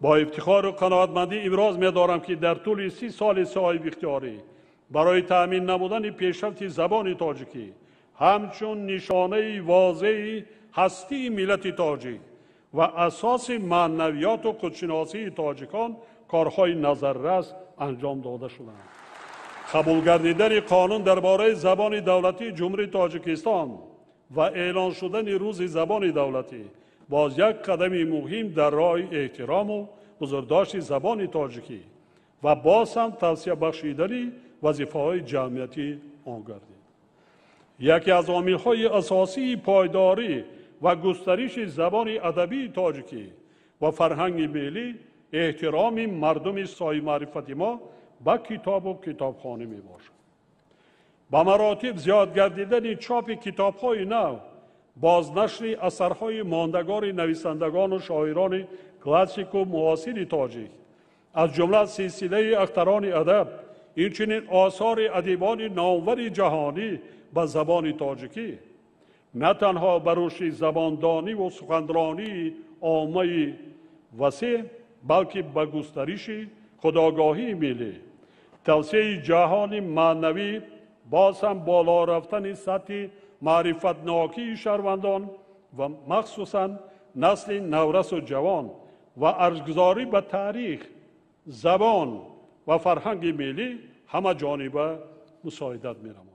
Бо ифтихору қаноатмандӣ иброз медорам, ки дар тӯли 30 соли соҳибихтиёрӣ барои таъмин намудани пешрафти забони тоҷикӣ ҳамчун нишонаи возеҳи ҳастии миллати тоҷик ва асоси маънавиёту худшиносии тоҷикон корҳои назаррас анҷом дода шуданд. Қабул гардидани қонун дар бораи забони давлатии Ҷумҳурии Тоҷикистон ва эълон шудани Рӯзи забони давлатӣ боз як қадами муҳим дар роҳи эҳтирому бузургдошти забони тоҷикӣ ва боз ҳам тавсия бахшидани вазифаҳои ҷамъиятӣ он гардид. Яке аз омилҳои асосии пойдорӣ ва густариши забони адабии тоҷикӣ ва фарҳанги миллӣ эҳтироми мардуми соҳибмаърифати мо ба китобу китобхонӣ мебошад. Ба маротиб зиёд гардидани чопи китобҳои нав, бознашри асарҳои мондагори нависандагону шоирони классику муосири тоҷик, аз ҷумла силсилаи Ахтарони адаб, инчунин осори адибони номвари ҷаҳонӣ ба забони тоҷикӣ на танҳо ба рушди забондониву суханронии оммаи васеъ, балки ба густариши худогоҳии миллӣ, тавсеаи ҷаҳони маънавӣ, боз ҳам боло рафтани сатҳи маърифатнокии шаҳрвандон ва махсусан насли наврасу ҷавон ва арҷгузорӣ ба таърих, забон ва фарҳанги миллӣ ҳамаҷониба мусоидат менамояд.